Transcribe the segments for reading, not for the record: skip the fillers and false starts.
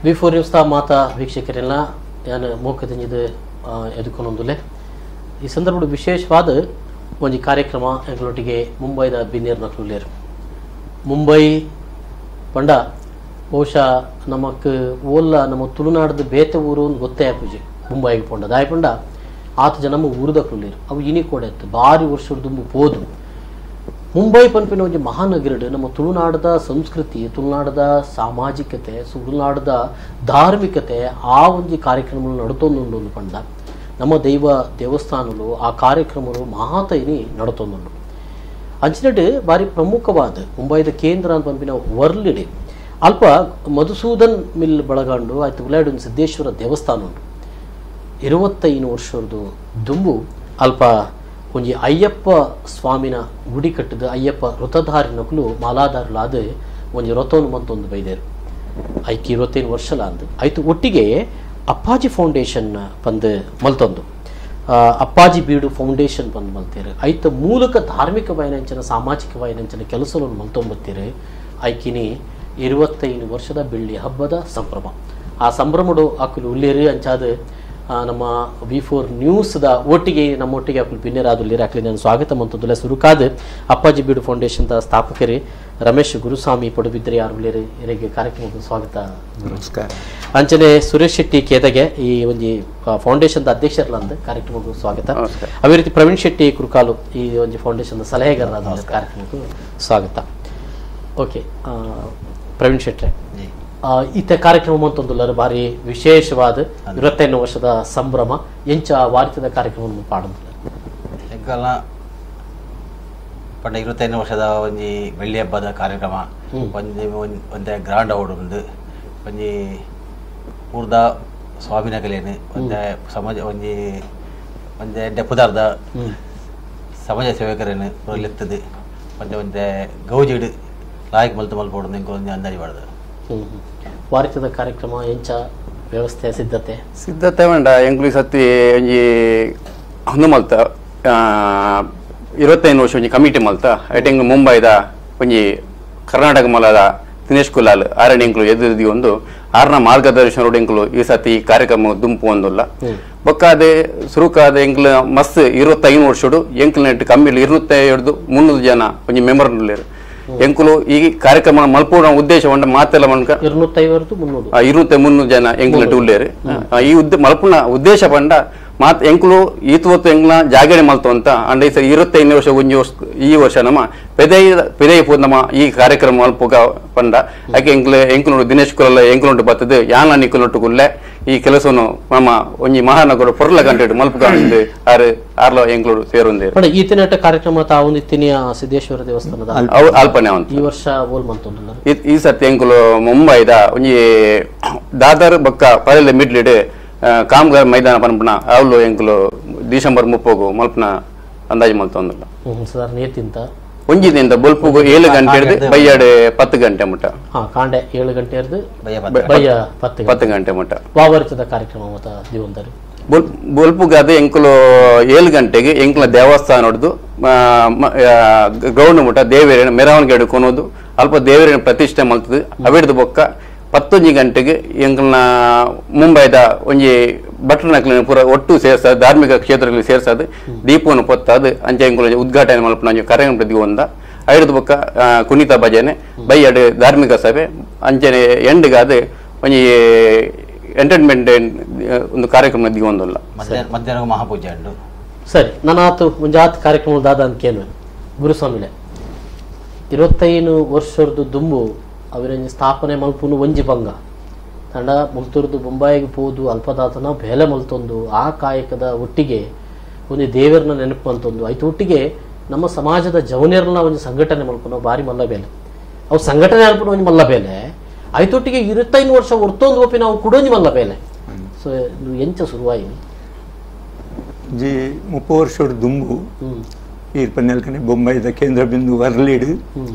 V4 news ಮಾತಾ ವೀಕ್ಷಕರೆಲ್ಲ ಯಾನು ಮೋಕದಿಂಜಿದ ಎದುಕೊಂದುಲೆ ಈ ಸಂದರ್ಭದ ವಿಶೇಷವಾದ ಒಂದು ಕಾರ್ಯಕ್ರಮ ಎಂಗಳೊಟ್ಟಿಗೆ ಮುಂಬೈದ ಬಿನ್ನೇರ್ ನಕ್ಲುಲೇರು ಮುಂಬೈ ಪಂಡ ಬಹುಶಃ ನಮಕ್ ಓಲ್ಲ ನಮ್ಮ ತುಳುನಾಡದ ಬೇತೆ ಊರು ಒಂದು ಗೊತ್ತೇ ಆಪುಜಿ ಮುಂಬೈಗೆ ಪೊಂಡ ದಾಯ ಪಂಡ ಆತ ಜನ ನಮ್ಮ ಊರುದ ಕುಳ್ಳೇರು ಅವು ಇನಿ ಕೂಡ ಇತ್ತು ಭಾರಿ ವರ್ಷದ ಪೋದು ಮುಂಬೈ ಪನ್ಪಿನ ಒಂಜಿ ಮಹಾನಗರಡು ನಮ್ಮ ತುಳುನಾಡದ ಸಂಸ್ಕೃತಿ ತುಳುನಾಡದ ಸಾಮಾಜಿಕತೆ ತುಳುನಾಡದ ಧಾರ್ಮಿಕತೆ ಆ ಒಂಜಿ ಕಾರ್ಯಕ್ರಮಗಳು ನಡತೊಂದುಂಡು ಪಂಡ ನಮ್ಮ ದೈವ ದೇವಸ್ಥಾನಗಳು ಆ ಕಾರ್ಯಕ್ರಮಗಳು ಮಹಾತೈನಿ ನಡತೊಂದುಂಡು ಅಂಚಿನಡು ಭಾರಿ ಪ್ರಮುಖವಾದ ಮುಂಬೈದ ಕೇಂದ್ರ ಅಂತ ಪನ್ಪಿನ ವರ್ಲಿಡೆ ಅಲ್ಪ ಮಧುಸೂದನ್ ಮಿಲ್ ಬಳಗಾಂಡು ಆಯ್ತು ಉಲಾಡು ಸಿದ್ದೇಶ್ವರ ದೇವಸ್ಥಾನ ಉಂಟು 25 ವರ್ಷದ್ದು ದುಂಬು ಅಲ್ಪ ಒಂಜಿ ಅಯ್ಯಪ್ಪ ಸ್ವಾಮಿನ ಗುಡಿ ಕಟ್ಟಿದ ಅಯ್ಯಪ್ಪ ವ್ರತಧಾರಿ ನಕಲು ಮಾಲಾಧಾರುಲಾದ ಒಂಜಿ ವ್ರತವನ್ನು ಮಂತೊಂದು ಬೈದೇರು ಐಕಿ 25 ವರ್ಷಲ ಅಂದು ಆಯ್ತು ಒಟ್ಟಿಗೆ ಅಪ್ಪಾಜಿ ಫೌಂಡೇಶನ್ ಬಂದು ಮಲ್ತೊಂದು ಅಪ್ಪಾಜಿ ಬೀಡು ಫೌಂಡೇಶನ್ ಬಂದು ಮಲ್ತೀರು ಐತ ಮೂಲಕ ಧಾರ್ಮಿಕ ವೈನಂಚನ ಸಾಮಾಜಿಕ ವೈನಂಚನ ಕೆಲಸವನ್ನು ಮಲ್ತೊಂಬತ್ತೀರು ಐಕಿನಿ 25 ವರ್ಷದ ಬೆಳ್ಳಿ ಹಬ್ಬದ ಸಂಭ್ರಮ ಆ ಸಂಭ್ರಮಡು ಅಕುಲು ಉಲ್ಲೇರು ಅಂಚಾದ ನಮ್ಮ V4 ನ್ಯೂಸ್ದ ಒಟ್ಟಿಗೆ ನಮ್ಮೊಟ್ಟಿಗೆ ಅಕುಲು ಬಿನ್ನೇರಾದುಲ್ಲೇರು ಅಕ್ಲಿ ನಾನು ಸ್ವಾಗತ ಮಂತೊಂದುಲ್ಲ ಸುರುಕಾದ ಅಪ್ಪಾಜಿ ಬೀಡು ಫೌಂಡೇಶನ್ದ ಸ್ಥಾಪಕರೇ ರಮೇಶ್ ಗುರುಸ್ವಾಮಿ ಪಡುಬಿದ್ರೆ ಯಾರು ಇರೆಗೆ ಕಾರ್ಯಕ್ರಮಕ್ಕೆ ಸ್ವಾಗತ. ನಮಸ್ಕಾರ. ಅಂಚನೆ ಸುರೇಶ್ ಶೆಟ್ಟಿ ಕೇದಗೆ ಈ ಒಂಜಿ ಫೌಂಡೇಶನ್ದ ಅಧ್ಯಕ್ಷರಲ್ಲಂದ ಕಾರ್ಯಕ್ರಮಕ್ಕೂ ಸ್ವಾಗತ. ಅದೇ ರೀತಿ ಪ್ರವೀಣ್ ಶೆಟ್ಟಿ ಕುರುಕಾಲು ಈ ಒಂಜಿ ಫೌಂಡೇಶನ್ದ ಸಲಹೆಗಾರರಾದ ಕಾರ್ಯಕ್ರಮಕ್ಕೂ ಸ್ವಾಗತ. ಓಕೆ ಪ್ರವೀಣ್ ಶೆಟ್ಟಿ, ಈತ ಕಾರ್ಯಕ್ರಮ ಅಂತಂದುಲ್ಲರು ಭಾರಿ ವಿಶೇಷವಾದ 25 ವರ್ಷದ ಸಂಭ್ರಮ ಎಂಚ ವಾರಿತದ ಕಾರ್ಯಕ್ರಮವನ್ನು ಪಾಡಂದಿಲ್ಲ ಎಂಕಲ್ನ ಪಂಡ 25 ವರ್ಷದ ಒಂಜಿ ಬೆಳ್ಳಿ ಹಬ್ಬದ ಕಾರ್ಯಕ್ರಮ ಒಂಜಿ ಒಂದೇ ಗ್ರಾಂಡ್ ಅವಡು ಒಂದು ಒಂಜಿ ಊರ್ದ ಸ್ವಾಮಿನ ಕಲೆಯನ್ನು ಒಂದೇ ಸಮಾಜ ಒಂಜಿ ಒಂದೇ ಡೆಪ್ಪುದಾರ್ದ ಸಮಾಜ ಸೇವಕರೇನು ಲೆತ್ತದು ಒಂದೇ ಒಂದೇ ಗೌಜಿಡು ಲಾಯಕ್ ಮಲ್ತು ಮಲ್ಪೋಡು ಎಂಕ ಒಂಜಿ ಅಂದಾಜು ಬಾಡ್ದು. ವಾರಿತದ ಕಾರ್ಯಕ್ರಮ ಎಂಚ ವ್ಯವಸ್ಥೆ ಸಿದ್ಧತೆ ಸಿದ್ಧತೆ വേണ്ട ಎಂಕ್ಲು ಸತಿ ಒಂಜಿ ಒಂದು ಮಲ್ತ 25 ವರ್ಷ ಒಂಜಿ ಕಮಿಟಿ ಮಲ್ತ ಐಟ್ ಎಂಕ್ಲು ಮುಂಬೈದ ಒಂಜಿ ಕರ್ನಾಟಕ ಮಲದ ದಿನೇಶ್ ಕುಲಾಲ್ ಆರಣ್ಯ ಎಂಕ್ಲು ಎದುರು ಒಂದು ಆರ್ನ ಮಾರ್ಗದರ್ಶನ ಎಂಕ್ಲು ಈ ಸತಿ ಕಾರ್ಯಕ್ರಮ ದುಂಪು ಒಂದುಲ್ಲ ಬೊಕ್ಕಾದೆ ಸುರುಕಾದ ಎಂಕ್ಲು ಮಸ್ತ್ 25 ವರ್ಷಡು ಎಂಕ್ಲು ನೆಟ್ ಕಮ್ಮಿ 250 300 ಜನ ಒಂಜಿ ಮೆಂಬರ್ ಉಲ್ಲೇರು ಎಂಕುಲು ಈ ಕಾರ್ಯಕ್ರಮ ಮಲ್ಪೂರ್ಣ ಉದ್ದೇಶ ಉಂಡ ಮಾತೆಲ್ಲ ಮಣ್ಕ 250 300 ಜನ ಎಂಕುಲು ಉಲ್ಲೇರು ಈ ಮಲ್ಪುನ ಉದ್ದೇಶ ಪಂಡ ಮಾತ್ ಎಂಕುಲು ಈತುವತ್ತು ಎಂಕ್ಲ ಜಾಗರಣೆ ಮಲ್ತು ಅಂತ ಅಂಡ ಈ ಸರಿ 25 ವರ್ಷ ಒಂಜಿ ವರ್ಷ ಈ ವರ್ಷ ನಮ್ಮ ಪೆದೈ ಪೆದೈ ನಮ್ಮ ಈ ಕಾರ್ಯಕ್ರಮ ಮಲ್ಪುಗ ಪಂಡ ಯಾಕೆ ಎಂಕ್ಲು ಎಂಕುಲು ದಿನೇಶ್ ಕುಲಲ್ಲ ಎಂಕುಲುಂಟು ಬರ್ತದೆ ಯಾನ ನಿಕ್ಕುಲುಂಟು ಕುಲ್ಲೆ ಈ ಕೆಲಸವನ್ನು ನಮ್ಮ ಒಂಜಿ ಮಹಾನಗರ ಪೊರ್ಲ ಗಂಟೆ ಮಲ್ಪುಗ ಆರು ಆರ್ಲ ಎಂಕುಲು ಸೇರುಂದೇರು. ಈತನಟ ಕಾರ್ಯಕ್ರಮ ತಾವು ಇತ್ತಿನ ಸಿದ್ದೇಶ್ವರ ದೇವಸ್ಥಾನದ ಅಲ್ಪನೆ ಉಂಟು ಈ ವರ್ಷ ಓಲ್ ಮಂತೊಂದುಲ್ಲ ಈ ಸರ್ತಿ ಎಂಕುಲು ಮುಂಬೈದ ಒಂಜಿ ದಾದರ್ ಬೊಕ್ಕ ಪರಲೆ ಮಿಡ್ಲಿಡ್ ಕಾಮಗಾರ್ ಮೈದಾನ ಪನ್ಪುನ ಅವಳು ಎಂಕುಲು ಡಿಸೆಂಬರ್ 30 ಮಲ್ಪನ ಅಂದಾಜು ಮಲ್ತೊಂದುಲ್ಲ. ಸಾಧಾರಣ ಏತಿಂತ ಒಂಜಿದಿಂದ ಬೊಲ್ಪುಗು 7 ಗಂಟೆ ಹಿಡಿದು ಬಯ್ಯಾಡೆ 10 ಗಂಟೆ ಮುಟ್ಟ. ಕಾಂಡೆ 7 ಗಂಟೆ ಹಿಡಿದು ಬಯ್ಯ 10 ಗಂಟೆ ಮುಟ್ಟ ವಾವರಿತದ ಕಾರ್ಯಕ್ರಮ ಮತ ದಿವಂದರು. ಬೊಲ್ಪುಗಾದ ಎಂಕುಲು 7 ಗಂಟೆಗೆ ಎಂಕುಲ ದೇವಸ್ಥಾನ ಹೊಡೆದು ಗ್ರೌಂಡ್ ಮುಟ್ಟ ದೇವರಿನ ಮೆರವಣಿಗೆ ಹಿಡ್ಕೊಳೋದು ಅಲ್ಪ ದೇವರಿನ ಪ್ರತಿಷ್ಠೆ ಮಲ್ತದೆ ಅವಿಡ್ದು ಬೊಕ್ಕ 11 ಗಂಟೆಗೆ ಎಂಕಲ್ನ ಮುಂಬೈದ ಒಂಜಿ ಭಟ್ರನಕ್ಲಿನ ಪೂರ ಒಟ್ಟು ಸೇರ್ಸದು ಧಾರ್ಮಿಕ ಕ್ಷೇತ್ರಗಳಿಗೆ ಸೇರ್ಸದು ದೀಪವನ್ನು ಪೊತ್ತಾದು ಅಂಚೆ ಎಂಕುಲ ಉದ್ಘಾಟನೆ ಮಲ್ಪನ ಒಂಜಿ ಕಾರ್ಯಕ್ರಮ ಪ್ರತಿಗೊಂದ ಐದು ಬೊಕ್ಕ ಕುಣಿತ ಭಜನೆ ಬೈಯಡು ಧಾರ್ಮಿಕ ಸಭೆ ಅಂಚನೆ ಎಂಡಿಗಾದ ಒಂಜಿ ಎಂಟರ್ಟೈನ್ಮೆಂಟ್ ಒಂದು ಕಾರ್ಯಕ್ರಮ ದಿಗೊಂದುಲ್ಲ. ಮಧ್ಯಾಹ್ನ ಮಹಾಪೂಜೆ ಉಂಟು. ಸರಿ ನಾನು ಆತು ಮುಂಜಾತ್ ಕಾರ್ಯಕ್ರಮ ದಾದ ಅಂತ ಕೇಳುವೆ ಗುರುಸ್ವಾಮಿಲೆ 25 ವರ್ಷದ ದುಂಬು ಅವರಂಜಿ ಸ್ಥಾಪನೆ ಮಲ್ಪುನು ಒಂಜಿ ಭಂಗ ತಂಡ ಮುಲ್ತುರ್ದು ಬೊಂಬಾಯಿಗೆ ಪೋದು ಅಲ್ಪದಾತನ ಬೇಲೆ ಮಲ್ತೊಂದು ಆ ಕಾಯಕದ ಒಟ್ಟಿಗೆ ಒಂದು ದೇವರನ್ನ ನೆನಪು ಮಲ್ತೊಂದು ಆಯ್ತು ಒಟ್ಟಿಗೆ ನಮ್ಮ ಸಮಾಜದ ಜವನಿಯರನ್ನ ಒಂದು ಸಂಘಟನೆ ಮಲ್ಪುನ ಭಾರಿ ಮಲ್ಲ ಬೇಲೆ ಅವು ಸಂಘಟನೆ ಅಲ್ಪುನ ಒಂಜಿ ಮಲ್ಲ ಬೇಲೆ ಆಯ್ತೊಟ್ಟಿಗೆ 25 ವರ್ಷ ಒರ್ತೊಂದು ಒಪ್ಪಿ ನಾವು ಕುಡೊಂಜಿ ಮಲ್ಲ ಬೇಲೆ ಸೊ ಎಂಚ ಶುರುವಾಯಿ ಜಿ 30 ವರ್ಷದ ದುಂಬು ಈರ್ಪನ್ನೆಲ್ಕನೆ ಬೊಂಬಾಯಿದ ಕೇಂದ್ರ ಬಿಂದು ವರ್ಲಿಡು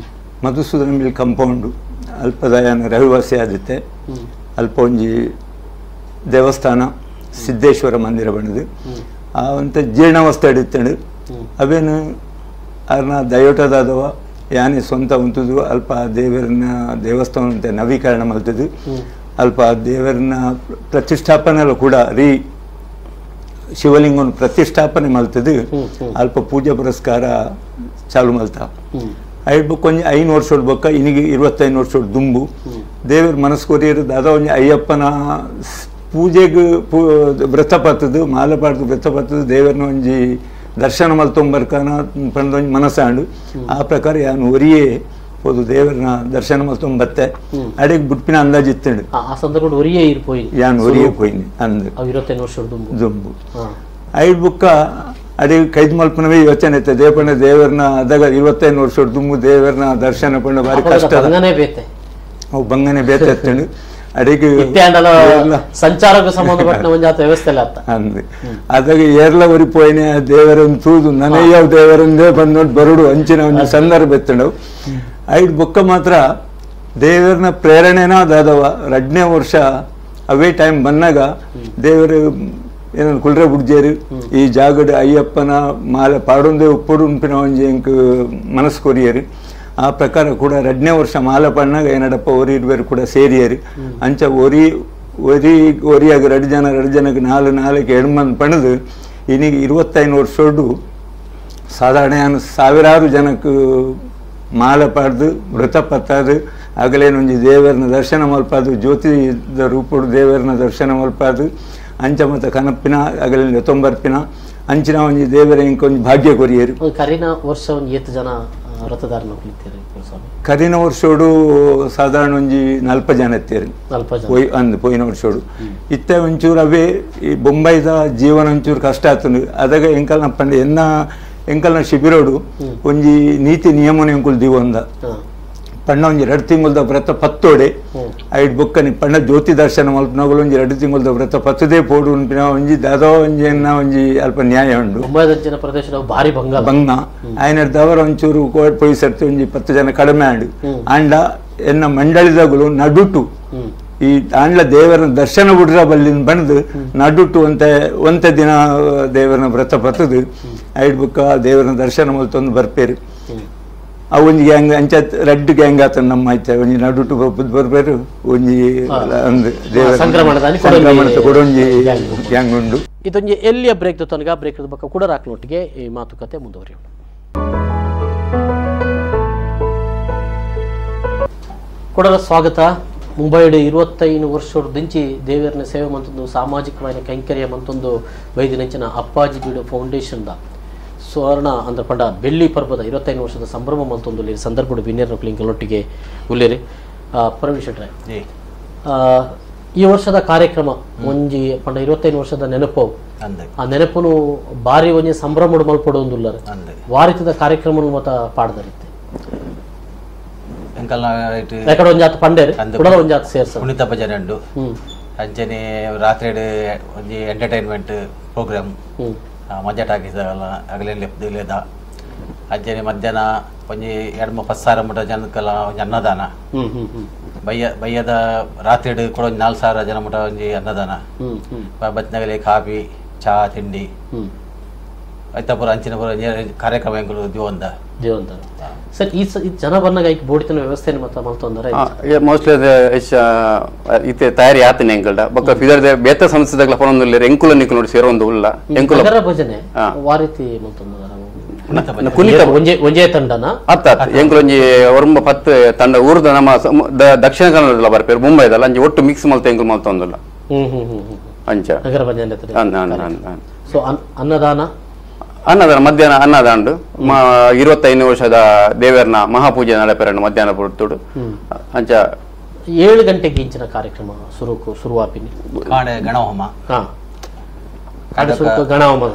ಮಧುಸೂದನ ಮಿಲ್ ಕಂಪೌಂಡು ಅಲ್ಪದಯಾನ ರಹಿವಾಸಿ ಆದಿತ್ತೆ ಅಲ್ಪ ಒಂಜಿ ದೇವಸ್ಥಾನ ಸಿದ್ದೇಶ್ವರ ಮಂದಿರ ಬಣ್ಣದು ಆ ಒಂತ ಜೀರ್ಣಾವಸ್ಥೆ ಹಿಡಿತಂಡು ಅವೇನು ಅರ್ನ ದಯೋಟದಾದವ ಯಾನೆ ಸ್ವಂತ ಉಂಟುದು ಅಲ್ಪ ದೇವರನ್ನ ದೇವಸ್ಥಾನ ಅಂತ ನವೀಕರಣ ಮಲ್ತದು ಅಲ್ಪ ದೇವರನ್ನ ಪ್ರತಿಷ್ಠಾಪನೆಲ್ಲ ಕೂಡ ರೀ ಶಿವಲಿಂಗನ ಪ್ರತಿಷ್ಠಾಪನೆ ಮಲ್ತದು ಅಲ್ಪ ಪೂಜೆ ಪುರಸ್ಕಾರ ಚಾಲು ಮಲ್ತ ಐದು ಕೊಂಚ 5 ವರ್ಷದ ಬೊಕ್ಕ ಇನ್ನಿಗೆ 25 ವರ್ಷದ ದುಂಬು ದೇವರ ಮನಸ್ಸು ಕೊರಿಯರು ದಾದಾ ಒಂಜಿ ಅಯ್ಯಪ್ಪನ ಪೂಜೆಗೆ ವ್ರತ ಪತ್ತದು ಮಾಲೆ ಪಾಡ್ದು ವ್ರತ ಪತ್ತದು ದೇವರನ್ನ ಒಂಜಿ ದರ್ಶನ ಮಲ್ತೊಂಬರ್ಕನ ಪಂಡೊಂಜಿ ಮನಸ್ಸಾಂಡು ಆ ಪ್ರಕಾರ ಯಾನು ಒರಿಯೇ ಹೋದು ದೇವರನ್ನ ದರ್ಶನ ಮಲ್ತೊಂಬತ್ತೆ ಅಡೆಗೆ ಬುಟ್ಪಿನ ಅಂದಾಜು ಇತ್ತಂಡು ಆ ಸಂದರ್ಭ ಒರಿಯೇ ಇರ್ಪೋಯಿ ಯಾನು ಒರಿಯೇ ಪೋಯಿನಿ ಅಂದು 25 ವರ್ಷದ ದುಂಬು ದುಂಬು ಐದು ಬುಕ್ಕ ಅದೇ ಕೈದು ಮಲ್ಪನವೇ ಯೋಚನೆ ಇತ್ತೆ ದೇವಣ್ಣ ದೇವರನ್ನ ಅದಾಗ 25 ವರ್ಷದ ದುಂಬು ದೇವರನ್ನ ದರ್ಶನ ಪಂಡ ಭಾರಿ ಕಷ್ಟ ಅವು ಬಂಗನೆ ಬೇತೆ ಎತ್ತಂಡು ಅಡಿಗೆ ಸಂಚಾರಕ್ಕೆ ಸಂಬಂಧಪಟ್ಟ ಒಂಜಾತ ವ್ಯವಸ್ಥೆ ಇಲ್ಲ ಅಂದು ಅದಾಗ ಏರ್ಲ ಒರಿ ಪೋಯಿನೆ ದೇವರನ್ನು ತೂದು ನನಯ್ಯವ ದೇವರಂದೇ ಬಂದು ಬರುಡು ಅಂಚಿನ ಒಂದು ಸಂದರ್ಭ ಎತ್ತಂಡು ಐದು ಬುಕ್ಕ ಮಾತ್ರ ದೇವರನ್ನ ಪ್ರೇರಣೆನ ದಾದವ 2ನೇ ವರ್ಷ ಅವೇ ಟೈಮ್ ಬಂದಾಗ ದೇವರು ಏನೋ ಕುಲ್ರೆ ಬುಡ್ಜೇರು ಈ ಜಾಗಡು ಅಯ್ಯಪ್ಪನ ಮಾಲೆ ಪಾಡೊಂದೇ ಉಪ್ಪುಡು ಉಂಪಿನ ಒಂಜಿ ಎಂಕ್ ಮನಸ್ಸು ಕೊರಿಯರು ಆ ಪ್ರಕಾರ ಕೂಡ 2ನೇ ವರ್ಷ ಮಾಲೆ ಪಾಡಿನಾಗ ಏನಡಪ್ಪ ಒರಿ ಇರುವರು ಕೂಡ ಸೇರಿಯರು ಅಂಚ ಒರಿ ಒರಿ ಒರಿಯಾಗ 2 ಜನ 2 ಜನಕ್ಕೆ 4 4 7 ಮಂದಿ ಪಣದು ಇನ್ನೀಗ 25 ವರ್ಷೋಡು ಸಾಧಾರಣ ಸಾವಿರಾರು ಜನಕ್ಕೆ ಮಾಲೆ ಪಾಡ್ದು ವ್ರತ ಪತ್ತಾದು ಆಗಲೇನೊಂಜಿ ದೇವರನ್ನ ದರ್ಶನ ಮಲ್ಪಾದು ಜ್ಯೋತಿದ ರೂಪಡು ದೇವರನ್ನ ದರ್ಶನ ಮಲ್ಪಾದು ಅಂಚ ಮತ್ತು ಕನಪಿನ ಆಗಲೇನು ತೊಂಬರ್ಪಿನ ಅಂಚಿನ ಒಂಜಿ ದೇವರ ಇಂಕೊಂಜಿ ಭಾಗ್ಯ ಕೊರಿಯರು ಕರಿನ ವರ್ಷ ಒಂದು ಏತ್ ಜನ ವ್ರತದಾರನ ಸ್ವಾಮಿ ಕರಿನ ವರ್ಷೋಡು ಸಾಧಾರಣ ಒಂಜಿ 40 ಜನ ಎತ್ತೇರು ಪೋಯ್ ಅಂದು ಪೋಯಿನ ವರ್ಷೋಡು ಇತ್ತೆ ಒಂಚೂರು ಅವೇ ಈ ಬೊಂಬೈದ ಜೀವನ ಒಂಚೂರು ಕಷ್ಟ ಆತನು ಅದಾಗ ಎಂಕಲ್ನ ಪಂಡ ಎನ್ನ ಎಂಕಲ್ನ ಶಿಬಿರೋಡು ಒಂಜಿ ನೀತಿ ನಿಯಮನ ಎಂಕುಲು ದಿವೊಂದ ಪಣ್ಣ ಒಂಜಿ 2 ತಿಂಗಳದ ವ್ರತ ಪತ್ತೋಡೆ ಐಡ್ ಬೊಕ್ಕನಿ ಪಣ್ಣ ಜ್ಯೋತಿ ದರ್ಶನ ಮಲ್ಪನಗಳು ಒಂಜಿ 2 ತಿಂಗಳದ ವ್ರತ ಪತ್ತದೇ ಪೋಡು ಉಂಪಿನ ಒಂಜಿ ದಾದೋ ಒಂಜಿ ಎನ್ನ ಒಂಜಿ ಅಲ್ಪ ನ್ಯಾಯ ಉಂಡು ಮುಂಬೈದಂಚಿನ ಪ್ರದೇಶದ ಭಾರಿ ಬಂಗ ಬಂಗ ಆಯನ ದವರ ಒಂಚೂರು ಕೋಟ್ ಪೊಯಿ ಸರ್ತಿ ಒಂಜಿ 10 ಜನ ಕಡಿಮೆ ಆಂಡು ಆಂಡ ಎನ್ನ ಮಂಡಳಿದಗಳು ನಡುಟು ಈ ಆಂಡ್ಲ ದೇವರನ್ನ ದರ್ಶನ ಬಿಡ್ರ ಬಲ್ಲಿನ ಬಣ್ದು ನಡುಟು ಒಂತೆ ಒಂತೆ ದಿನ ದೇವರನ್ನ ವ್ರತ ಪತ್ತದು ಐಡ್ ಬುಕ್ಕ ದೇವರನ್ನ ದರ್ಶನ ಮಲ್ತೊಂದು ಬರ್ಪೇರು ಆ ಒಂಜಿ ಗ್ಯಾಂಗ್ ಅಂಚ ರಡ್ಡು ಗ್ಯಾಂಗ್ ಆತ ನಮ್ಮ ಐತೆ ಒಂಜಿ ನಡುಟು ಬರ್ಬೇರು ಒಂಜಿ ಅಂದು ದೇವರ ಸಂಕ್ರಮಣದ ಕೊಡೊಂಜಿ ಗ್ಯಾಂಗ್ ಉಂಡು. ಇದೊಂಜಿ ಎಲ್ಲಿಯ ಬ್ರೇಕ್ ತನಕ ಬ್ರೇಕ್ ಬಕ್ಕ ಕೂಡ ರಾಕ್ಲೊಟ್ಟಿಗೆ ಈ ಮಾತುಕತೆ ಮುಂದುವರಿಯೋಣ. ಕೊಡಲ ಸ್ವಾಗತ. ಮುಂಬೈಡ್ 25 ವರ್ಷದಿಂಚಿ ದೇವರನ್ನ ಸೇವೆ ಮಂತೊಂದು ಸಾಮಾಜಿಕವಾದ ಕೈಂಕರ್ಯ ಮಂತೊಂದು ವೈದ್ಯನಂಚಿನ ಅಪ್ಪಾಜಿ ಬೀಡು ಫೌಂಡೇಶನ್ the ಸುವರ್ಣ ಅಂದ್ರೆ ಪಂಡ ಬೆಳ್ಳಿ ಪರ್ವದ 25 ವರ್ಷದ ಸಂಭ್ರಮ ಮಂತೊಂದು ಸಂದರ್ಭ ಬಿನ್ನೇರ್ ಒಟ್ಟಿಗೆ ಉಲ್ಲೇರಿ. ಪರಮೇಶ್ ಶೆಟ್ರೆ, ಈ ವರ್ಷದ ಕಾರ್ಯಕ್ರಮ ಒಂಜಿ ಪಂಡ 25 ವರ್ಷದ ನೆನಪು, ಆ ನೆನಪುನು ಬಾರಿ ಒಂಜಿ ಸಂಭ್ರಮ ಮಲ್ಪಡೊಂದುಲ್ಲಾರೆ ವಾರಿತದ ಕಾರ್ಯಕ್ರಮ ಮತ ಪಾಡ್ದರಿತ್ತೆ ಪುನೀತ ಭಜನೆ ಉಂಡು, ಅಂಚನೆ ರಾತ್ರಿ ಒಂಜಿ ಎಂಟರ್ಟೈನ್ಮೆಂಟ್ ಪ್ರೋಗ್ರಾಮ್ ಮಜಾ ಟಾಕೀಸ್ದಾಗಲ್ಲ ಅಗಲೇನು ಅಂಚನೆ ಮಧ್ಯಾಹ್ನ ಒಂಜಿ 2-3 ಸಾವಿರ ಮುಟ ಜನಕ್ಕೆಲ್ಲ ಒಂಜಿ ಅನ್ನದಾನ, ಬಯ್ಯದ ರಾತ್ರಿ ಕೂಡ ಒಂಜಿ 4,000 ಜನ ಮುಟ ಒಂಜಿ ಅನ್ನದಾನ, ಬತ್ನಗಲಿ ಕಾಫಿ ಚಹಾ ತಿಂಡಿ ಆಯ್ತಾ ಪೂರ ಅಂಚಿನ ಪೂರ ಕಾರ್ಯಕ್ರಮ ಎಂಕುಲು ದಿವಂದ ದೇವಂತ. ಸರ್, ಈ ಜನ ಬಂದಾಗ ಈಗ ಬೋಡಿತನ ವ್ಯವಸ್ಥೆ ಮತ್ತೆ ಮಲ್ತೊಂದರೆ ಮೋಸ್ಟ್ಲಿ ಇತ್ತೆ ತಯಾರಿ ಆತನೆ ಎಂಕಲ್ಡ ಬೊಕ್ಕ ಫಿದರ್ದ ಬೇತ ಸಂಸ್ಥೆದಾಗಲ ಪನೊಂದುಲ್ಲೆರ್ ಎಂಕುಲ ನಿಕುಲು ನೋಡಿ ಸೇರೊಂದು ಉಲ್ಲ ಎಂಕುಲ ನಗರ ಭಜನೆ ವಾರಿತಿ ಮಲ್ತೊಂದರ ಕುಣಿತ ಒಂಜೆ ಒಂಜೇ ತಂಡನ ಅತ್ತ ಎಂಕುಲು ಒಂಜಿ ಒರ್ಂಬ 10 ತಂಡ ಊರುದ ನಮ್ಮ ದಕ್ಷಿಣ ಕನ್ನಡದಲ್ಲ ಬರ್ಪೇರು ಮುಂಬೈದಲ್ಲ ಅಂಜಿ ಒಟ್ಟು ಮಿಕ್ಸ್ ಮಲ್ತ ಎಂಕುಲು ಮಲ್ತೊಂದುಲ್ಲ ಅಂಚ ನಗರ ಭಜನೆ. ಸೊ ಅನ್ನದಾನ ಅನ್ನದಾನ ಮಧ್ಯಾಹ್ನ ಅನ್ನದಾಂಡು 25 ವರ್ಷದ ದೇವರನ ಮಹಾಪೂಜೆ ನಡಪೆರಡು ಮಧ್ಯಾಹ್ನ ಪುರ್ತುಡು ಅಂಚ 7 ಗಂಟೆಗೆ ಇಂಚಿನ ಕಾರ್ಯಕ್ರಮ ಶುರುವಾಪಿನಿ ಕಾಡೆ ಗಣಹೋಮ ಗಣಹೋಮ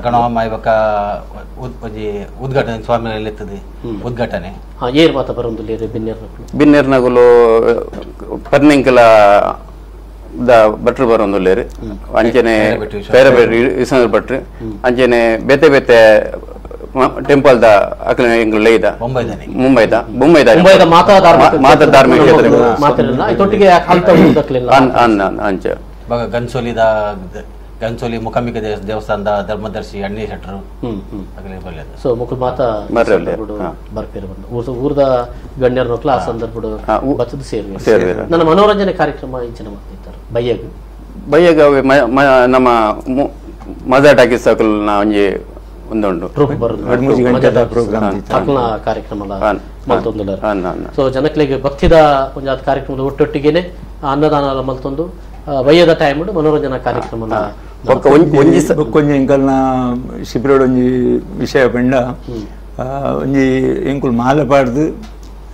ಗಣಹೋಮ ಇವಾಗ ಒಂಜಿ ಉದ್ಘಾಟನೆ ಸ್ವಾಮಿ ಇರ್ತದೆ ಉದ್ಘಾಟನೆ ಏರ್ ಮಾತ ಬರೊಂದುಲ್ಲೇರು ಬಿನ್ನೇರ್ನಗುಲು ಪರ್ನಿಂಕಲ the ಭಟ್ರು ಬರೊಂದುಲ್ಲೇರು ಅಂಚನೆ ಪೇರಬೆಟ್ರು ವಿಶ್ವನಾಥ ಭಟ್ರು ಅಂಚನೆ ಬೇತೆ ಬೇತೆ ಟೆಂಪಲ್ the ಅಕಲ ಎಂಕುಲು ಲೈದ ಮುಂಬೈದ ಮುಂಬೈದ ಮಾತಾ ಧಾರ್ಮಿಕ ಕ್ಷೇತ್ರ ಅಂಚ ಗನ್ಸೋಲಿದ Ghansoli Mookambika ದೇವಸ್ಥಾನದ ಧರ್ಮದರ್ಶಿ ಅಣ್ಣಿ ಶೆಟ್ಟರು ಸೊ ಮುಕುಲ್ ಮಾತಾ ಬರ್ಪೇರು ಬಂದು ಊರದ ಗಣ್ಯರ ಆ ಸಂದರ್ಭ ಬತ್ತದ ಸೇರ್ವೆ. ನನ್ನ ಮನೋರಂಜನೆ ಕಾರ್ಯಕ್ರಮ ಇಂಚಿನ ಮಾಡ್ತಿದ್ದಾರೆ ಬಯ್ಯಗ್ ಬಯ್ಯಗ ನಮ್ಮ ಮಜಾ ಟಾಕೀಸ್ ಅಕಲ್ನ ಒಂಜಿ ಒಂದುಂಡು ಕಾರ್ಯಕ್ರಮ ಮಲ್ತೊಂದುಲ್ಲೆರ್. ಸೊ ಜನಕ್ಲೆಗ್ ಭಕ್ತಿದ ಒಂಜಾತ್ ಕಾರ್ಯಕ್ರಮದ ಒಟ್ಟೊಟ್ಟಿಗೆನೆ ಅನ್ನದಾನ ಮಲ್ತೊಂದು ಬಯ್ಯದ ಟೈಮ್ ಮನೋರಂಜನಾ ಕಾರ್ಯಕ್ರಮ. ಬೊಕ್ಕೊಂಜಿ ಎಂಕಲ್ನ ಶಿಬಿರಡ್ ಒಂಜಿ ವಿಷಯ ಪಂಡ ಒಂಜಿ ಎಂಕುಲು ಮಾಲೆ ಪಾಡ್ದು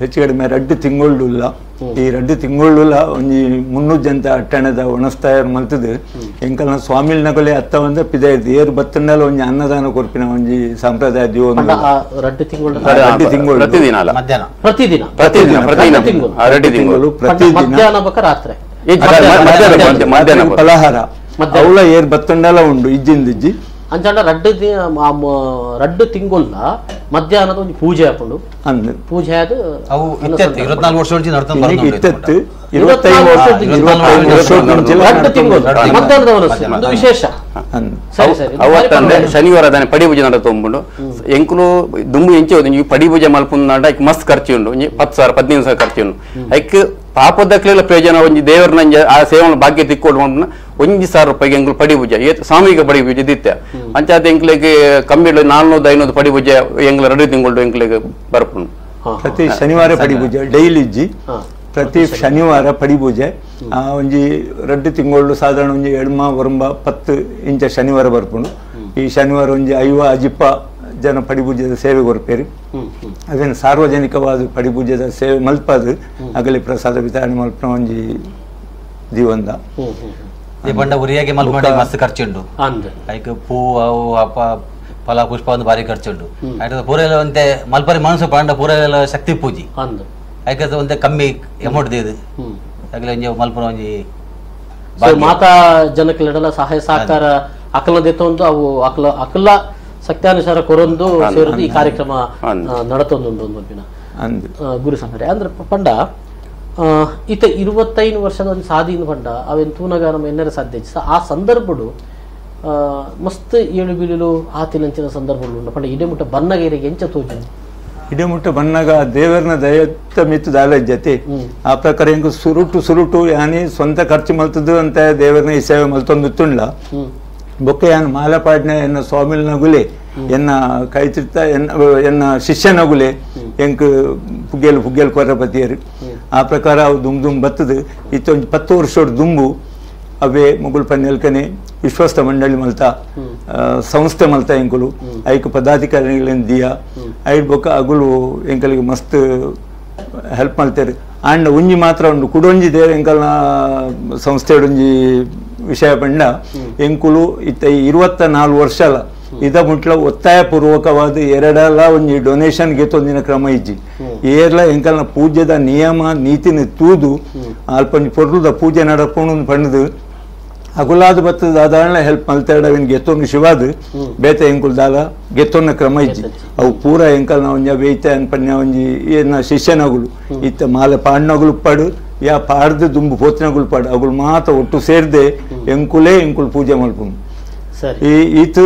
ಹೆಚ್ಚು ಕಡಿಮೆ ರಡ್ಡು ತಿಂಗೊಳ್ಳುಲ್ಲ ಈ ರಡ್ಡು ತಿಂಗೊಳ್ಳುಲ್ಲ ಒಂಜಿ 300 ಜನ ಅಟ್ಟಣದ ಒಣಸ್ ತಯಾರು ಮಲ್ತದು ಎಂಕಲ್ನ ಸ್ವಾಮಿಲ್ನಕೊಲೆ ಅತ್ತ ಒಂದ ಪಿದಾಯ್ತು ಏರು ಬತ್ತಂಡಲ ಒಂಜಿ ಅನ್ನದಾನ ಕೊರ್ಪಿನ ಒಂಜಿ ಸಂಪ್ರದಾಯ ದಿವೊಂದು ರಡ್ಡು ತಿಂಗಳು ರಡ್ಡು ತಿಂಗಳು ಪ್ರತಿದಿನ ಪ್ರತಿದಿನ ಪ್ರತಿದಿನ ತಿಂಗಳು ಪ್ರತಿದಿನ ಮಧ್ಯಾಹ್ನ ಬೊಕ ರಾತ್ರಿ ಮಧ್ಯಾಹ್ನ ಫಲಹಾರ ಅವಳ ಏರ್ ಬತ್ತಂಡಲ ಉಂಡು ಇಜ್ಜಿಂದಿಜ್ಜಿ ಅಂಚಾಂಡ ರಡ್ಡು ರಡ್ಡು ತಿಂಗೊಲ್ಲ ಮಧ್ಯಾಹ್ನದ ಒಂದು ಪೂಜೆ ಹಾಕೊಂಡು ಪೂಜೆ ಅದು ಅವು 24 ವರ್ಷ ಮಧ್ಯಾಹ್ನದ ಒಂದು ವಿಶೇಷ. ಅವತ್ತಂದ್ರೆ ಶನಿವಾರ ದಾನೆ ಪಡಿ ಪೂಜೆ ನಡತೊಂಬುಂಡು ಎಂಕುಲು ದುಂಬು ಎಂಚೆ ಒಂಜಿ ಪಡಿ ಪೂಜೆ ಮಲ್ಪುಂಡ ಐಕ್ ಮಸ್ತ್ ಖರ್ಚು ಉಂಡು ಒಂಜಿ 10,000 15,000 ಖರ್ಚು ಉಂಡು. ಐಕ್ ಪಾಪದಕ್ಲೆಲ ಪ್ರಯೋಜನ ಒಂಜಿ ದೇವರನ ಆ ಸೇವನ ಭಾಗ್ಯ ತಿಕ್ಕೋಡು ಮಲ್ಪುನ 1,000 ರೂಪಾಯಿಗೆ ಎಂಕುಲು ಪಡಿ ಪೂಜೆ ಸಾಮೂಹಿಕ ಪಡಿ ಪೂಜೆ ದಿತ್ತೆ ಅಂಚಾದ ಎಂಕ್ಲೆಗ್ ಕಮ್ಮಿ 400-500 ಪಡಿ ಪೂಜೆ ಎಂಗ್ಲ ರಡ್ಡು ತಿಂಗಳು ಎಂಕ್ಲೆಗ್ ಬರ್ಪುಂಡು. ಪ್ರತಿ ಶನಿವಾರ ಪಡಿ ಪೂಜೆ ಡೈಲಿ ಇಜ್ಜಿ ಪ್ರತಿ ಶನಿವಾರ ಪಡಿ ಪೂಜೆ ಒಂಜಿ ರಡ್ಡು ತಿಂಗಳು ಸಾಧಾರಣ ಒಂಜಿ ಎಡ್ಮ ಒರಂಬ 10 ಇಂಚ ಶನಿವಾರ ಬರ್ಪುಂಡು. ಈ ಶನಿವಾರ ಒಂಜಿ 50 ಅಜಿಪ್ಪ ಜನ ಪಡಿಪೂಜೆದ ಸೇವೆ ಕೊರ್ಪೇರು. ಅದೇನು ಸಾರ್ವಜನಿಕವಾದ ಪಡಿಪೂಜೆದ ಸೇವೆ ಮಲ್ಪದು ಅಗಲಿ ಪ್ರಸಾದ ವಿತರಣೆ ಮಲ್ಪನ ಒಂಜಿ ದಿವಂದ ಈ ಬಂಡ ಉರಿಯಾಗೆ ಮಲ್ಪಂಡ ಮಸ್ತ್ ಖರ್ಚುಂಡು ಐಕ್ ಪೂ ಅವು ಅಪ್ಪ ಫಲ ಪುಷ್ಪ ಒಂದು ಭಾರಿ ಖರ್ಚುಂಡು. ಐತ ಪೂರೆಲ್ಲ ಒಂತೆ ಮಲ್ಪರಿ ಮನಸ್ಸು ಪಂಡ ಪೂರೆಲ್ಲ ಶಕ್ತಿ ಪೂಜೆ ಐಕ ಒಂತೆ ಕಮ್ಮಿ ಅಮೌಂಟ್ ದಿದು ಅಗಲಿ ಒಂಜಿ ಮಲ್ಪನ ಒಂಜಿ ಮಾತಾ ಜನಕ್ಲೆಡಲ ಸಹಾಯ ಸಹಕಾರ ಅಕಲ ದೆತ್ತೊಂದು ಅವು ಅಕಲ ಅಕಲ ಸತ್ಯಾನುಸಾರ ಕೊರೊಂದು ಸೇರಿದು ಈ ಕಾರ್ಯಕ್ರಮ ನಡತೊಂದುಂಡು ಒಂದು ಗುರು ಸಂಘರೆ. ಅಂದ್ರೆ ಪಂಡ ಇತ 25 ವರ್ಷದ ಒಂದು ಸಾಧೀನ ಪಂಡ ಅವೇನು ತೂನಗ ನಮ್ಮ ಎನ್ನರ ಸಾಧ್ಯ ಆ ಸಂದರ್ಭಡು ಮಸ್ತ್ ಏಳು ಬೀಳಲು ಆತಿನಂಚಿನ ಸಂದರ್ಭಗಳು ಉಂಡು. ಪಂಡ ಇಡೆ ಮುಟ್ಟ ಬನ್ನಗ ಎಂಚ ತೋಜು ಇಡೆ ಮುಟ್ಟ ಬನ್ನಗ ದೇವರನ ದಯತ್ತ ಮಿತ್ತು ದಾಲ ಜತೆ ಆ ಪ್ರಕಾರ ಎಂಕು ಸುರುಟು ಸುರುಟು ಯಾನಿ ಸ್ವಂತ ಖರ್ಚು ಮಲ್ತದ್ದು ಅಂತ ದೇವರನ್ನ ಈ ಸೇವೆ ಮಲ್ತೊಂದು ತುಂಡ್ಲ ಬೊಕ್ಕೆ ಯಾನ್ ಮಾಲಪಾಡ್ನ ಎನ್ನ ಸ್ವಾಮಿಲ್ನಗುಲೆ ಎನ್ನ ಕೈತಿರ್ತ ಎನ್ನ ಎನ್ನ ಶಿಷ್ಯನಗುಲೆ ಎಂಕ್ ಪುಗ್ಗೇಲು ಪುಗ್ಗೇಲು ಕೊರಪತಿಯರು ಆ ಪ್ರಕಾರ ಅವು ದುಮ್ ದುಮ್ ಬತ್ತದು. ಇತ್ತೊಂದು 10 ವರ್ಷದ ದುಂಬು ಅವೇ ಮುಗುಲ್ ಪನ್ನೆಲ್ಕನೆ ವಿಶ್ವಸ್ತ ಮಂಡಳಿ ಮಲ್ತ ಸಂಸ್ಥೆ ಮಲ್ತ ಎಂಕುಲು ಐಕ್ ಪದಾಧಿಕಾರಿಗಳನ್ನ ದಿಯ ಐಡ್ ಬೊಕ್ಕ ಅಗುಲು ಎಂಕಲಿಗೆ ಮಸ್ತ್ ಹೆಲ್ಪ್ ಮಲ್ತೇರು. ಆಂಡ ಒಂಜಿ ಮಾತ್ರ ಉಂಡು ಕುಡೊಂಜಿ ದೇವ ಎಂಕಲ್ನ ಸಂಸ್ಥೆಡೊಂಜಿ ವಿಷಯ ಪಂಡ ಎಂಕುಲು ಇತ್ತ 24 ವರ್ಷಲ ಇದ ಮುಟ್ಲ ಒತ್ತಾಯ ಪೂರ್ವಕವಾದ ಎರಡಲ್ಲ ಒಂಜಿ ಡೊನೇಷನ್ ಗೆತ್ತೊಂದಿನ ಕ್ರಮ ಇಜ್ಜಿ ಏರ್ಲ ಎಂಕಲ್ನ ಪೂಜೆದ ನಿಯಮ ನೀತಿನ ತೂದು ಅಲ್ಪೊಂಜಿ ಪೊರ್ಲುದ ಪೂಜೆ ನಡಪುಂಡು ಪಂಡದು ಅಗುಲಾದ ಬತ್ತದ ದಾದಾಳ ಹೆಲ್ಪ್ ಮಲ್ತೇಡ ಅವಿನ ಗೆತ್ತೊಂದು ಶಿವಾದ ಬೇತೆ ಎಂಕುಲು ದಾಲ ಗೆತ್ತೊನ್ನ ಕ್ರಮ ಇಜ್ಜಿ ಅವು ಪೂರ ಎಂಕಲ್ನ ಒಂಜ ಬೇಯ್ತೆ ಅನ್ಪನ್ಯ ಒಂಜಿ ಏನ ಶಿಷ್ಯನಗುಲು ಇತ್ತ ಮಾಲೆ ಪಾಡ್ನಗುಲು ಪಾಡು ಯಾ ಪಾಡ್ದು ದುಂಬು ಪೋತಿನಗುಲು ಪಾಡು ಅಗುಲು ಮಾತ ಒಟ್ಟು ಸೇರ್ದೆ ಎಂಕುಲೇ ಎಂಕುಲು ಪೂಜೆ ಮಲ್ಪುಂಡು. ಈ ಈತ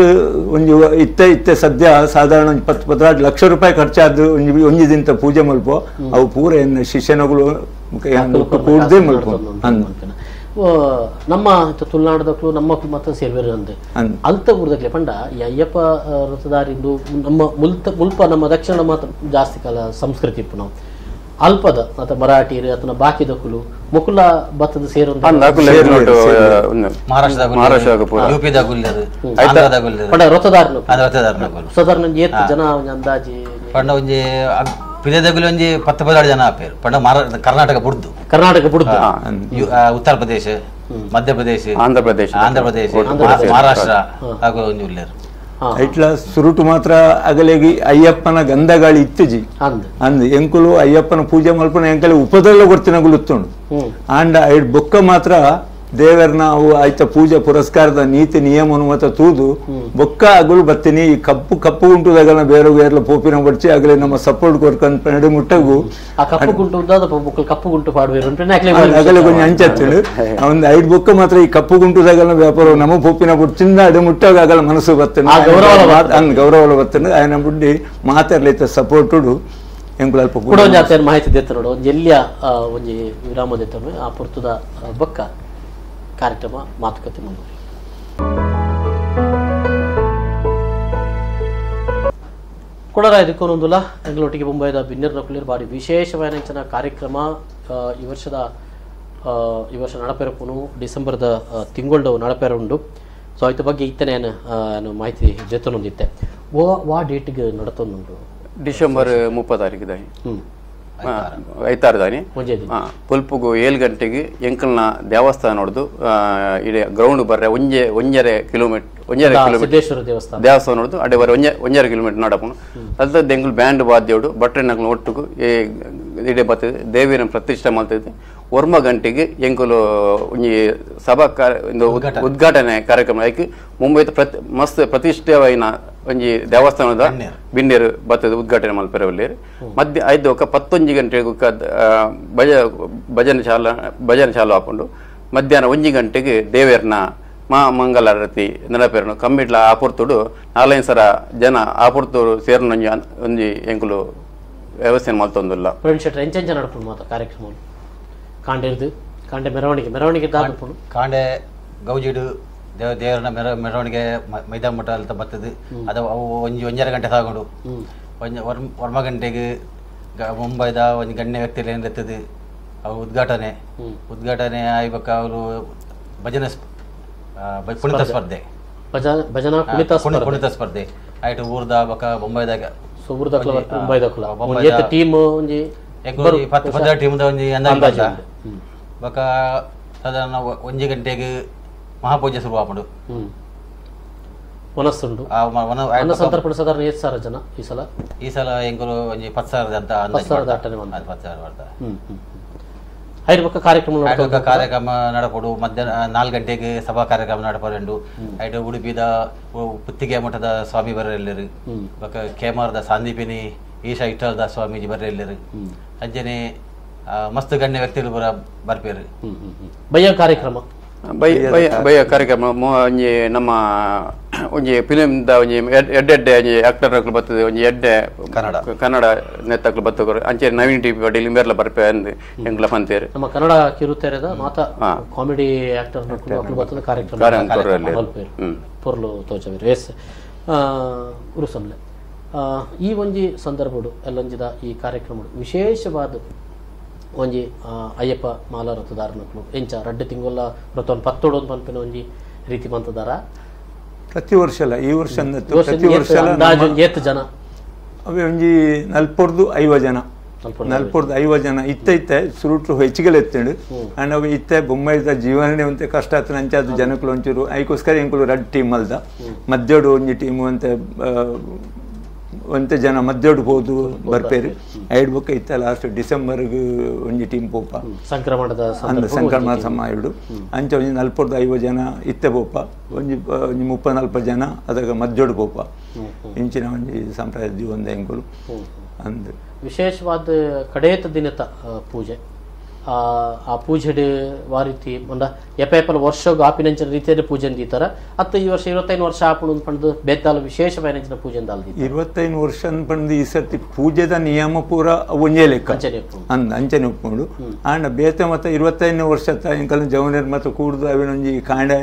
ಒಂಜಿ ಇತ್ತೆ ಇತ್ತೆ ಸದ್ಯ ಸಾಧಾರಣ ಒಂಜಿ 10-12 ಲಕ್ಷ ರೂಪಾಯಿ ಖರ್ಚಾದ ಒಂಜಿ ಒಂಜಿ ದಿನದ ಪೂಜೆ ಮಲ್ಪೋ ಅವು ಪೂರ ಎನ್ನ ಶಿಷ್ಯನಗುಲು ಕೂಡ್ದೆ ಮಲ್ಪೋ. ನಮ್ಮ ತುಳುನಾಡದಕ್ಲು ನಮ್ಮ ಮಾತ್ರ ಸೇರ್ವೇರು ಅಂದೆ ಅಲ್ತ ಊರ್ದಕ್ಲೆ ಪಂಡ ಈ ಅಯ್ಯಪ್ಪ ವ್ರತದಾರಿಂದು ನಮ್ಮ ಮುಲ್ಪ ನಮ್ಮ ದಕ್ಷಿಣ ಮಾತ್ರ ಜಾಸ್ತಿ ಕಾಲ ಸಂಸ್ಕೃತಿ ಇಪ್ಪು ನಾವು ಅಲ್ಪದ ಅಥವಾ ಮರಾಠಿಯರು ಅಥವಾ ಬಾಕಿದಕ್ಕಲು ಮುಕುಲ ಭತ್ತದ ಸೇರೊಂದು ರೊತದಾರನು ಏತ್ ಜನ ಅಂದಾಜಿ ಪಂಡ ಒಂಜಿ ಪಿದೆದಗುಲಿ ಒಂಜಿ 10-12 ಜನ ಆಪೇರು ಪಂಡ ಕರ್ನಾಟಕ ಬುಡ್ದು ಕರ್ನಾಟಕ ಬುಡ್ದು ಉತ್ತರ ಪ್ರದೇಶ ಮಧ್ಯಪ್ರದೇಶ ಆಂಧ್ರ ಪ್ರದೇಶ ಆಂಧ್ರ ಪ್ರದೇಶ ಮಹಾರಾಷ್ಟ್ರ ಹಾಗೂ ಒಂಜಿ ಉಲ್ಲೇರು. ಐಟ್ಲ ಸುರುಟು ಮಾತ್ರ ಅಗಲೇಗಿ ಅಯ್ಯಪ್ಪನ ಗಂಧಗಾಳಿ ಇತ್ತುಜಿ ಅಂದ್ ಎಂಕುಲು ಅಯ್ಯಪ್ಪನ ಪೂಜೆ ಮಲ್ಪನ ಎಂಕಲೆ ಉಪದಲ್ಲ ಗೊತ್ತಿನಗುಲು ಇತ್ತುಂಡು. ಆಂಡ ಐಡ್ ಬೊಕ್ಕ ಮಾತ್ರ ದೇವರನ್ನ ಅವು ಆಯ್ತ ಪೂಜೆ ಪುರಸ್ಕಾರದ ನೀತಿ ನಿಯಮನು ಮತ್ತ ತೂದು ಬೊಕ್ಕ ಅಗಲು ಬತ್ತೀನಿ ಈ ಕಪ್ಪು ಕಪ್ಪು ಉಂಟುದಾಗಲ ಬೇರೆ ಬೇರೆ ಪೋಪಿನ ಬಡ್ಚಿ ಆಗಲೇ ನಮ್ಮ ಸಪೋರ್ಟ್ ಕೊರ್ಕಂತ ನಡು ಮುಟ್ಟಗು ಆ ಕಪ್ಪು ಗುಂಟು ಕಪ್ಪು ಗುಂಟು ಪಾಡುವೇರು ಅಗಲ ಕೊಂಚ ಅಂಚತ್ತುಂಡು ಒಂದು ಐದು ಬೊಕ್ಕ ಮಾತ್ರ ಈ ಕಪ್ಪು ಗುಂಟುದಾಗಲ ವ್ಯಾಪಾರ ನಮ್ಮ ಪೋಪಿನ ಬುಡ್ಚಿಂದ ಅಡು ಮುಟ್ಟಾಗ ಆಗಲ ಮನಸ್ಸು ಬತ್ತನು ಗೌರವ ಬತ್ತನು ఆయన ಬುಡ್ಡಿ ಮಾತಾಡ್ಲೈತ ಸಪೋರ್ಟುಡು ಎಂಕುಲು ಅಲ್ಪ ಕೂಡ ಒಂಜಿ ಆತೇನು ಮಾಹಿತಿ ದೆತ್ತ ನೋಡು ಒಂಜಿ ಎಲ್ಲಿಯ ಒಂಜಿ ವಿರಾಮ ದೆತ್ತನು ಆ ಪುರ್ತದ ಬೊಕ್ಕ ಕಾರ್ಯಕ್ರಮ ಮಾತುಕತೆ ಮುಂದುವರಿ. ಕೊಡರ ಇದಕ್ಕೊಂದುಲ ಎಂಗಳೊಟ್ಟಿಗೆ ಮುಂಬೈದ ಬಿನ್ನೆರ್ ನಕುಲಿರ್ ಬಾರಿ ವಿಶೇಷವಾದ ಕಾರ್ಯಕ್ರಮ ಈ ವರ್ಷ ನಡಪೆರಪುನು ಡಿಸೆಂಬರ್ದ ತಿಂಗಳವು ನಡಪೆರ ಉಂಡು. ಸೊ ಆಯ್ತ ಬಗ್ಗೆ ಇತ್ತನೇ ನಾನು ಮಾಹಿತಿ ಜೊತೆನೊಂದಿತ್ತೆ ವಾ ಡೇಟ್ಗೆ ನಡತೊಂದುಂಡು ಡಿಸೆಂಬರ್ 30 ತಾರೀಕು ದಾಯಿ ಐತಾರದಾನಿ ಪುಲ್ಪುಗು 7 ಗಂಟೆಗೆ ಎಂಕಲ್ನ ದೇವಸ್ಥಾನ ನೋಡ್ದು ಇಡೀ ಗ್ರೌಂಡ್ ಬರ್ರೆ 1.5 ಕಿಲೋಮೀಟರ್ ಸಿದ್ದೇಶ್ವರ ದೇವಸ್ಥಾನ ದೇವಸ್ಥಾನ ನೋಡ್ದು ಅಡೆ ಬರ 1.5 ಕಿಲೋಮೀಟರ್ ನಡಪುನು ಅಲ್ತದ್ದು ಎಂಕಲ್ ಬ್ಯಾಂಡ್ ವಾದ್ಯೋಡು ಬಟ್ರೆನಕ್ಲು ಒಟ್ಟುಗು ಇಡೀ ಬರ್ತದೆ ದೇವಿನ ಪ್ರತಿಷ್ಠೆ ಮಾಡ್ತಿದ್ದೆ. 1 ಗಂಟೆಗೆ ಎಂಕುಲು ಒಂಜಿ ಸಭಾ ಉದ್ಘಾಟನೆ ಕಾರ್ಯಕ್ರಮ ಐಕ್ ಮುಂಬೈದ ಮಸ್ತ್ ಪ್ರತಿಷ್ಠೆವಾಯಿನ ಒಂಜಿ ದೇವಸ್ಥಾನದ ಬಿನ್ನೇರು ಬತ್ತದ ಉದ್ಘಾಟನೆ ಮಲ್ಪೆರವಲ್ಲೇರು. ಮಧ್ಯ ಐದು ಒಕ್ಕ 11 ಗಂಟೆಗೆ ಭಜನೆ ಶಾಲ ಹಾಕೊಂಡು ಮಧ್ಯಾಹ್ನ 1 ಗಂಟೆಗೆ ದೇವೇರ್ನ ಮಾ ಮಂಗಲಾರತಿ ನಡಪೇರನು ಕಮ್ಮಿಡ್ಲ ಆಪುರ್ತುಡು 4-5 ಸರ ಜನ ಆಪುರ್ತುಡು ಸೇರ್ನೊಂಜಿ ಒಂಜಿ ಎಂಕುಲು ವ್ಯವಸ್ಥೆ ಮಲ್ತೊಂದುಲ್ಲ. ಎಂಚೆಂಚ ನಡಪುಂಡು ಮಾತ ಕಾರ್ಯಕ್ರಮ ಕಾಂಡೆರ್ದು ಕಾಂಡೆ ಮೆರವಣಿಗೆ ಮೆರವಣಿಗೆ ದಾದಪುಂಡು ಕಾಂಡೆ ಗೌಜಿಡು ದೇವರನ ಮೆರವಣಿಗೆ ಮೈದಾನ ಮಠ ಅಂತ ಬರ್ತದೆ. ಅದು ಅವು ಒಂಜಿ 1.5 ಗಂಟೆ ಸಾಗೊಂಡು 1 ಗಂಟೆಗೆ ಮುಂಬೈದ ಒಂದು ಗಣ್ಯ ವ್ಯಕ್ತಿ ಏನಿರ್ತದೆ ಅವು ಉದ್ಘಾಟನೆ ಉದ್ಘಾಟನೆ ಆಯ್ಬೇಕ ಅವರು ಭಜನೆ ಕುಣಿತ ಸ್ಪರ್ಧೆ ಭಜನಾ ಕುಣಿತ ಸ್ಪರ್ಧೆ ಆಯ್ತು ಊರ್ದ ಬಕ ಬೊಂಬೈದಾಗ ಟೀಮ್ ಒಂಜಿ 10 ಟೀಮ್ದ ಒಂಜಿ ಅಂದಾಜು ಬಕ ಸಾಧಾರಣ 1 ಗಂಟೆಗೆ ಮಹಾಪೂಜೆ ಶುರು ಆಪುಂಡು. ವನಸ್ಸುಂಡು ಅನ್ನ ಸಂತರ್ಪಣೆ ಸಾಧಾರಣ 8,000 ಜನ ಈ ಸಲ ಈ ಸಲ ಎಂಕುಲು ಒಂಜಿ 10,000 ಅಂತ ಅಂದಾಜು 10,000 ದಾಟನೆ ಬಂದ 10,000 ಬರ್ತಾ. ಐದು ಬೊಕ್ಕ ಕಾರ್ಯಕ್ರಮ ಕಾರ್ಯಕ್ರಮ ನಡಪಡು ಮಧ್ಯಾಹ್ನ 4 ಗಂಟೆಗೆ ಸಭಾ ಕಾರ್ಯಕ್ರಮ ನಡಪಡುಂಡು. ಐಟು ಉಡುಪಿದ ಪುತ್ತಿಗೆ ಮಠದ ಸ್ವಾಮಿ ಬರಲೆಲ್ಲರು ಬೊಕ್ಕ ಕೇಮಾರದ ಸಾಂದೀಪಿನಿ ಈಶಾ ಇಟ್ಟಲದ ಸ್ವಾಮೀಜಿ ಬರಲೆಲ್ಲರು ಅಂಚನೆ ಮಸ್ತ್ ಗಣ್ಯ ವ್ಯಕ್ತಿಗಳು ಬರ್ಪೇರು. ಬಯ್ಯ ಕಾರ್ಯಕ್ರಮ ಬೈ ಬಯ್ಯ ಕಾರ್ಯಕ್ರಮ ಒಂಜಿ ನಮ್ಮ ಒಂಜಿ ಫಿಲಿಮ್ದ ಒಂಜಿ ಎಡ್ಡೆ ಒಂಜಿ ಆಕ್ಟರ್ ಬರ್ತದೆ ಒಂಜಿ ಎಡ್ಡೆ ಕನ್ನಡ ಕನ್ನಡ ನೆತ್ತಕ್ಲು ಬರ್ತದೆ ಅಂಚೆ ನವೀನ್ ಟಿ ಪಿ ಮೇರ್ಲ ಬರ್ಪೆ ಅಂದ್ ಎಂಕ್ಲ ಪಂತೇರು ನಮ್ಮ ಕನ್ನಡ ಕಿರುತೆರೆದ ಮಾತ ಕಾಮಿಡಿ ಆಕ್ಟರ್ ಬರ್ತದೆ ಕಾರ್ಯಕ್ರಮ ಪೊರ್ಲು ತೋಚವೇರು. ಎಸ್ ಉರುಸಂಲೆ ಈ ಒಂಜಿ ಸಂದರ್ಭಡು ಎಲ್ಲೊಂಜಿದ ಈ ಕಾರ್ಯಕ್ರಮ ವಿಶೇಷವಾದ ಒಂಜಿ ಅಯ್ಯಪ್ಪ ಮಾಲಾ ರಥದಾರನಕ್ಲು ಎಂಚ ರಡ್ಡು ತಿಂಗೊಲ್ಲ ವ್ರತವನ್ನು ಪತ್ತೋಡು ಒಂದು ಪನ್ಪಿನ ಒಂಜಿ ರೀತಿ ಮಂತದಾರ ಪ್ರತಿ ವರ್ಷ ಅಲ್ಲ ಈ ವರ್ಷ ಪ್ರತಿ ವರ್ಷ ಏತ್ ಜನ ಅವೇ ಒಂಜಿ 40-50 ಜನ 40-50 ಜನ ಇತ್ತ ಇತ್ತೆ ಸುರುಟು ಹೆಚ್ಚಿಗೆಲ್ಲ ಎತ್ತಂಡು ಅಂಡ್ ಅವು ಇತ್ತೆ ಬೊಂಬೈದ ಜೀವನನೇ ಒಂತೆ ಕಷ್ಟ ಆತನ ಅಂಚಾದ ಜನಕ್ಕಳು ಒಂಚೂರು ಐಕೋಸ್ಕರ ಎಂಕುಲು ರಡ್ಡು ಟೀಮ್ ಅಲ್ದ ಮಧ್ಯೋಡು ಒಂಜಿ ಟೀಮು ಅಂತೆ ಒಂತೆ ಜನ ಮಧ್ಯೋಡು ಹೋದು ಬರ್ಪೇರು ಐಡ್ ಬೊಕ್ಕ ಇತ್ತ ಲಾಸ್ಟ್ ಡಿಸೆಂಬರ್ಗ್ ಒಂಜಿ ಟೀಮ್ ಪೋಪ ಸಂಕ್ರಮಣದ ಸಂಕ್ರಮಣ ಸಮಯ ಅಂಚೆ ಒಂಜಿ 40-50 ಜನ ಇತ್ತೆ ಪೋಪ ಒಂಜಿ ಒಂಜಿ 30-40 ಜನ ಅದಾಗ ಮಧ್ಯೋಡು ಪೋಪ ಇಂಚಿನ ಒಂಜಿ ಸಂಪ್ರದಾಯ ಜೀವನದ ಎಂಕುಲು ಅಂದ್ ವಿಶೇಷವಾದ ಕಡೇತ ದಿನದ ಪೂಜೆ ಆ ಪೂಜೆಡ್ ವಾರೀತಿ ಒಂದ ಎಪೇಪಲ್ ವರ್ಷಗ್ ಆಪಿನಂಚಿನ ರೀತಿಯಲ್ಲಿ ಪೂಜೆ ದೀತಾರ ಅತ್ತ ಈ ವರ್ಷ 25 ವರ್ಷ ಆಪುಂಡು ಪಂಡ್ದು ಬೇತಾಲ ವಿಶೇಷವಾಯಿನಂಚಿನ ಪೂಜೆ ದಾಲ್ 25 ವರ್ಷ ಪಂಡ್ದು ಈ ಸರ್ತಿ ಪೂಜೆದ ನಿಯಮ ಪೂರ ಒಂಜೇ ಲೆಕ್ಕ ಅಂದ್ ಅಂಚನೆ ಉಪ್ಪುಂಡು ಆಂಡ ಬೇತೆ ಮತ್ತೆ 25 ವರ್ಷ ಎಂಕಲ್ನ ಜವನರ್ ಮತ್ತು ಕೂಡ್ದು ಅವಿನೊಂಜಿ ಕಾಂಡೆ